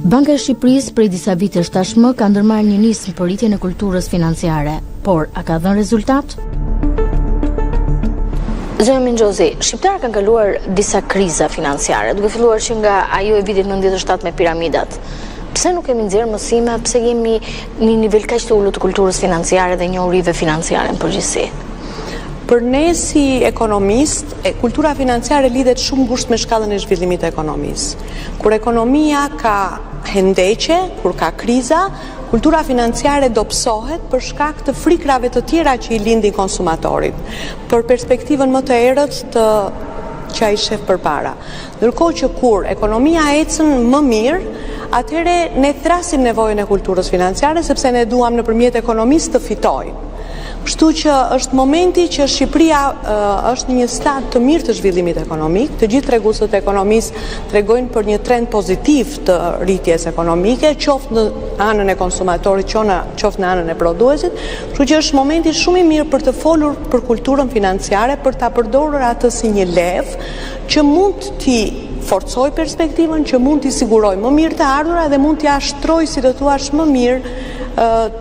Banka e Shqipërisë prej disa vitesh tashmë ka ndërmarrë një nismë për rritjen e kulturës financiare, por a ka dhënë rezultat? Zonja Minxhozi, shqiptarët kanë kaluar disa kriza financiare, duke filluar që nga ajo e vitit 97 me piramidat. Pse nuk kemi nxjerrë mësime, pse jemi në një nivel kaq të ulët të kulturës financiare dhe njohurive financiare në përgjithësi? Për ne si ekonomistë, kultura financiare lidhet shumë ngushtë me shkallën e zhvillimit të ekonomisë. Kur ekonomia ka hendeqe, kur ka kriza, kultura financiare dobësohet për shkak të frikrave të tjera që i lindin konsumatorit, për perspektivën më të errët të që ai shef përpara. Ndërkohë që kur ekonomia ecën më mirë, atëherë ne thërrasim nevojën e kulturës financiare sepse ne duam nëpërmjet ekonomisë të fitojmë. Kështu që është momenti që Shqipëria është në një stad të mirë të zhvillimit ekonomik, të gjithë treguesit e ekonomisë tregojnë për një trend pozitiv të rritjes ekonomike, qoftë në anën e konsumatorit, qoftë në anën e prodhuesit, kështu që është momenti shumë i mirë për të folur për kulturën financiare, për ta përdorur atë si një levë që mund t'i forcojë perspektivën, që mund t'i sigurojë më mirë të ardhura dhe mund t'ia shtrojë, si të thuash, më mirë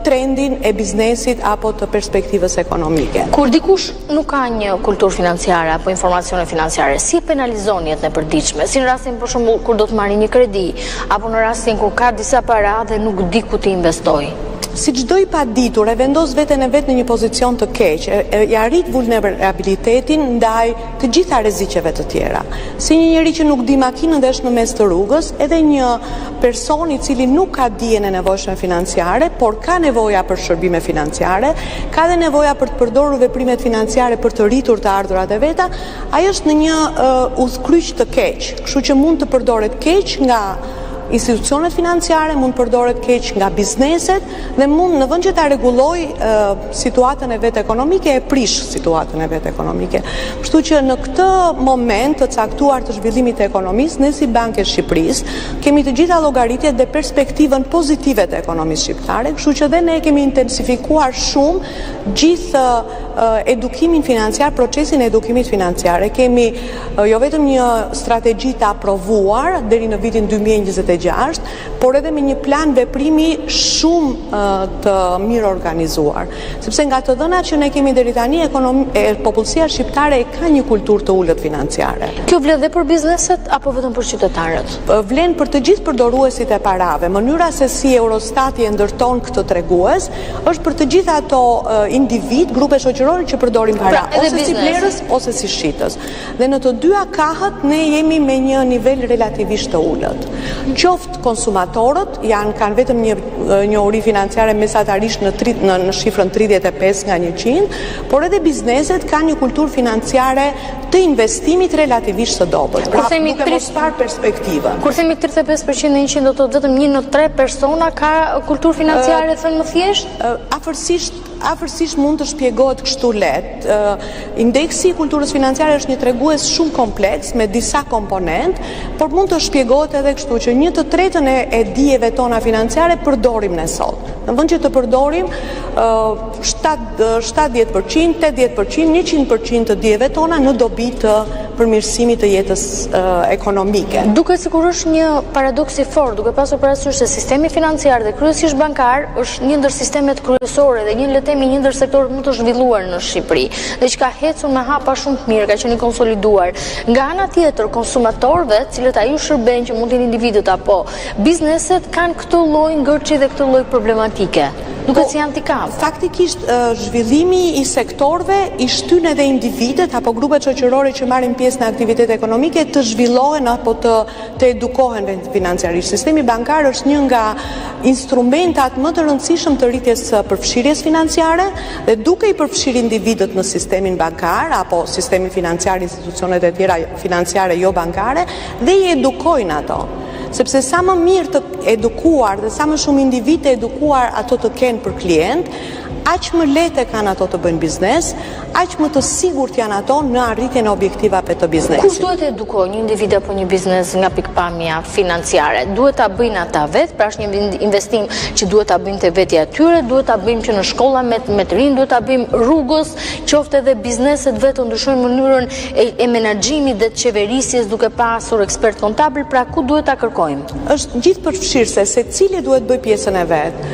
trendin e biznesit apo të perspektivës ekonomike. Kur dikush nuk ka një kulturë financiare apo informacione financiare, si e penalizon jetën e përditshme? Si në rastin për shembull kur do të marrë një kredi apo në rastin kur ka disa para dhe nuk di ku t'i investojë? Si çdo i paditur e vendos veten e vet në një pozicion të keq, ia rrit vulnerabilitetin ndaj të gjitha rreziqeve të tjera. Si një njeri që nuk di makinën dhe është në mes të rrugës, edhe një person i cili nuk ka dijen e nevojshme financiare, por ka nevoja për shërbime financiare, ka dhe nevoja për të përdorur veprimet financiare për të rritur të ardhurat e veta, ai është në një udhëkryq të keq, kështu që mund të përdoret keq nga institucionet financiare, mund të përdoret keq nga bizneset, dhe mund në vend që ta rregullojë situatën e vet ekonomike, e prish situatën e vet ekonomike. Kështu që në këtë moment të caktuar të zhvillimit të ekonomisë, ne si Bankë e Shqipërisë kemi të gjitha llogaritjet dhe perspektivën pozitive të ekonomisë shqiptare, kështu që dhe ne kemi intensifikuar shumë gjithë edukimin financiar, procesin e edukimit financiar. E kemi jo vetëm një strategji të aprovuar deri në vitin 2026, por edhe me një plan veprimi shumë të mirëorganizuar. Sepse nga të dhënat që ne kemi deri tani, popullsia shqiptare e ka një kulturë të ulët financiare. Kjo vlen dhe për bizneset apo vetëm për qytetarët? Vlen për të gjithë përdoruesit e parave. Mënyra se si Eurostati e ndërton këtë tregues është për të gjithë ato individë, grupe shoqërore që përdorin para, pra, ose si blerës ose si shitës. Dhe në të dyja kahët ne jemi me një nivel relativisht të ulët. Qoftë konsumatorët janë kanë vetëm një njohuri financiare mesatarisht në tri, në, në shifrën 35 nga 100, por edhe bizneset kanë një kulturë financiare të investimit relativisht të dobët. Pra, themi duke mos parë perspektivën. Kur themi 35% në 100 do të thotë vetëm një në tre persona ka kulturë financiare, thënë më thjesht? Afërsisht Afërsisht mund të shpjegohet kështu lehtë. Indeksi i kulturës financiare është një tregues shumë kompleks me disa komponentë, por mund të shpjegohet edhe kështu që një të tretën e, e dijeve tona financiare përdorim ne sot. Në vend që të përdorim 70%, 80%, 100% të dijeve tona në dobi të përmirësimit të jetës ekonomike. Duket sikur është një paradoks i fortë, duke pasur parasysh se sistemi financiar dhe kryesisht bankar është një ndër sistemet kryesore dhe një le të themi një ndër sektorët më të zhvilluar në Shqipëri dhe që ka ecur me hapa shumë të mirë, ka qenë i konsoliduar. Nga ana tjetër, konsumatorëve, të cilët ai u shërben që mund të jenë individët apo bizneset kanë këtë lloj ngërçi dhe këtë lloj problematike. Duket po, si handikap. Faktikisht zhvillimi i sektorëve i shtyn edhe individët apo grupet shoqërore që marrin pjesë në aktivitete ekonomike të zhvillohen apo të të edukohen financiarisht. Sistemi bankar është një nga instrumentat më të rëndësishëm të rritjes së përfshirjes financiare dhe duke i përfshirë individët në sistemin bankar apo sistemin financiar, institucionet e tjera financiare jo bankare dhe i edukojnë ato. Sepse sa më mirë të edukuar dhe sa më shumë individë të edukuar ato të kenë për klientë, aq më lehtë e kanë ato të bëjnë biznes, aq më të sigurt janë ato në arritjen e objektivave të biznesit. Kush duhet të edukojë një individ apo një biznes nga pikëpamja financiare? Duhet ta bëjnë ata vetë, pra është një investim që duhet ta bëjnë te vetja e tyre, duhet ta bëjmë që në shkolla me me të rinj, duhet ta bëjmë rrugës, qoftë edhe bizneset vetë të ndryshojnë mënyrën e, e menaxhimit dhe të qeverisjes duke pasur ekspert kontabël, pra ku duhet ta kërkojmë? Është gjithëpërfshirëse, secili duhet të bëjë pjesën e vet.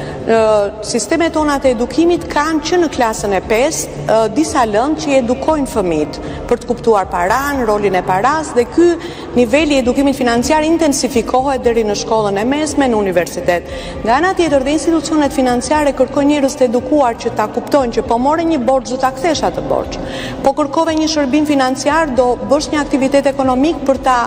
Sistemet tona të edukimit kanë që në klasën e pestë disa lëndë që i edukojnë fëmijët për të kuptuar paranë, rolin e parasë dhe ky nivel i edukimit financiar intensifikohet deri në shkollën e mesme, në universitet. Nga ana tjetër dhe institucionet financiare kërkojnë njerëz të edukuar që ta kuptojnë që po more një borxh do ta kthesh atë borxh. Po kërkove një shërbim financiar do bësh një aktivitet ekonomik për ta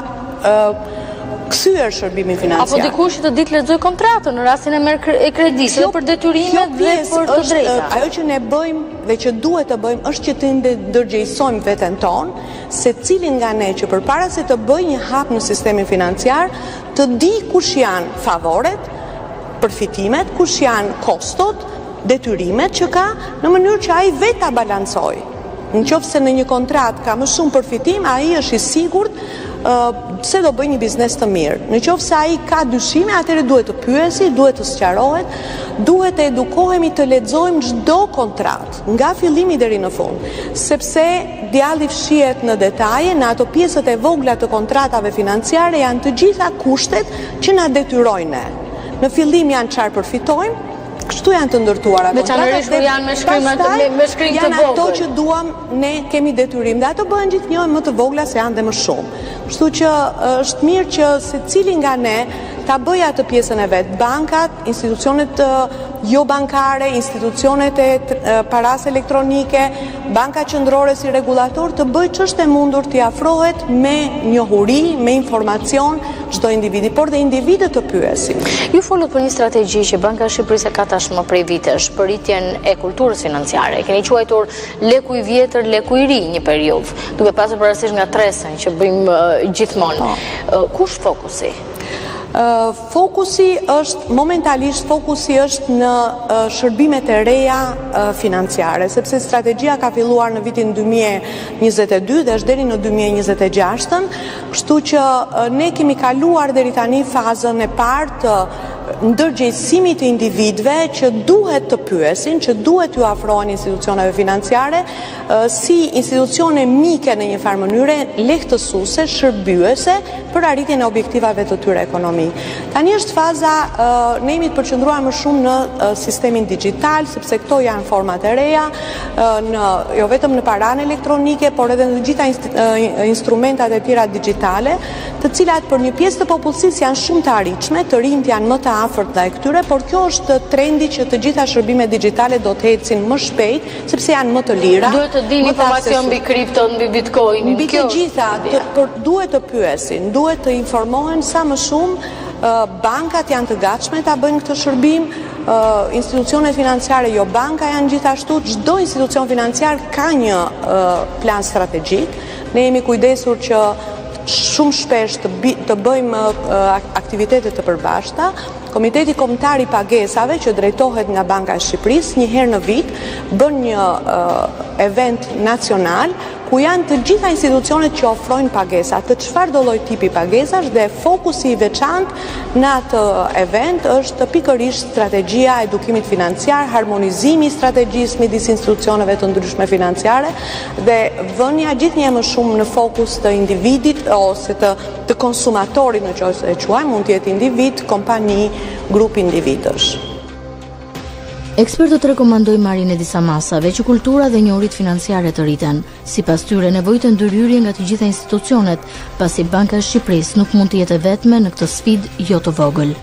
kthyer shërbimin financiar. Apo dikush që të di të lexojë kontratën në rastin e merr e kredisë dhe për detyrimet dhe për të drejtat. Ajo që ne bëjmë dhe që duhet të bëjmë është që të ndërgjegjësojmë veten tonë, secilin nga ne që përpara se të bëjë një hap në sistemin financiar, të di kush janë favoret, përfitimet, kush janë kostot, detyrimet që ka, në mënyrë që ai vetë ta balancojë. Në qoftë se në një kontratë ka më shumë përfitim, ai është i sigurt se do bëjë një biznes të mirë. Në qoftë se ai ka dyshime, atëherë duhet të pyesi, duhet të sqarohet, duhet të edukohemi të lexojmë çdo kontratë, nga fillimi deri në fund, sepse djalli fshihet në detaje, në ato pjesët e vogla të kontratave financiare janë të gjitha kushtet që na detyrojnë ne. Në fillim janë çfarë përfitojmë, Kështu janë të ndërtuara kontratat. Veçanërisht kur janë me shkrim me, me shkrim të vogël. Janë ato që duam ne kemi detyrim dhe ato bëhen gjithnjë më të vogla se janë dhe më shumë. Kështu që është mirë që secili nga ne ta bëjë atë pjesën e vet. Bankat, institucionet jo bankare, institucionet e parasë elektronike, banka qendrore si rregullator të bëjë ç'është e mundur t'i afrohet me njohuri, me informacion çdo individi, por dhe individët të pyesin. Ju folët për një strategji që Banka e Shqipërisë e ka tashmë prej vitesh, për rritjen e kulturës financiare. E keni quajtur leku i vjetër, leku i ri një periudhë, duke pasur parasysh ngatërresën që bëjmë gjithmonë. Po. Ku është fokusi? Fokusi është, momentalisht fokusi është në shërbimet e reja financiare, sepse strategjia ka filluar në vitin 2022 dhe është deri në 2026-ën, Kështu që ne kemi kaluar deri tani fazën e parë të ndërgjegjësimit të individëve që duhet të pyesin, që duhet t'ju afrohen institucioneve financiare, si institucione mike në një farë mënyre, lehtësuese, shërbyese për arritjen e objektivave të tyre ekonomikë. Tani është faza, ne jemi të përqendruar më shumë në sistemin dixhital, sepse këto janë format e reja, në jo vetëm në paranë elektronike, por edhe në të gjitha instrumentat e tjera dixhitale, të cilat për një pjesë të popullsisë janë shumë të arritshme, të rinjtë janë më të afërt ndaj këtyre, por kjo është trendi që të gjitha shërbimet dixhitale do të ecin më shpejt, sepse janë më të lira. Duhet të dinë informacion mbi kripton, mbi bitcoinin. Mbi të gjitha, por duhet të pyesin, duhet të informohen sa më shumë bankat janë të gatshme ta bëjnë këtë shërbim, Institucionet financiare jo banka janë gjithashtu, çdo institucion financiar ka një plan strategjik. Ne jemi kujdesur që shumë shpesh të, të bëjmë aktivitete të përbashkëta. Komiteti Kombëtar i Pagesave që drejtohet nga Banka e Shqipërisë, një herë në vit bën një event nacional ku janë të gjitha institucionet që ofrojnë pagesa, të çfarëdo lloj tipi pagesash dhe fokusi i veçantë në atë event është pikërisht strategjia e edukimit financiar, harmonizimi i strategjisë midis institucioneve të ndryshme financiare dhe vënia gjithnjë e më shumë në fokus të individit ose të të konsumatorit në qoftë se e quajmë, mund të jetë individ, kompani, grup individësh. Ekspertët rekomandojnë marrjen e disa masave që kultura dhe njohuritë financiare të rriten. Sipas tyre, nevojiten ndërhyrje nga të gjitha institucionet, pasi Banka e Shqipërisë nuk mund të jetë e vetme në këtë sfidë jo të vogël.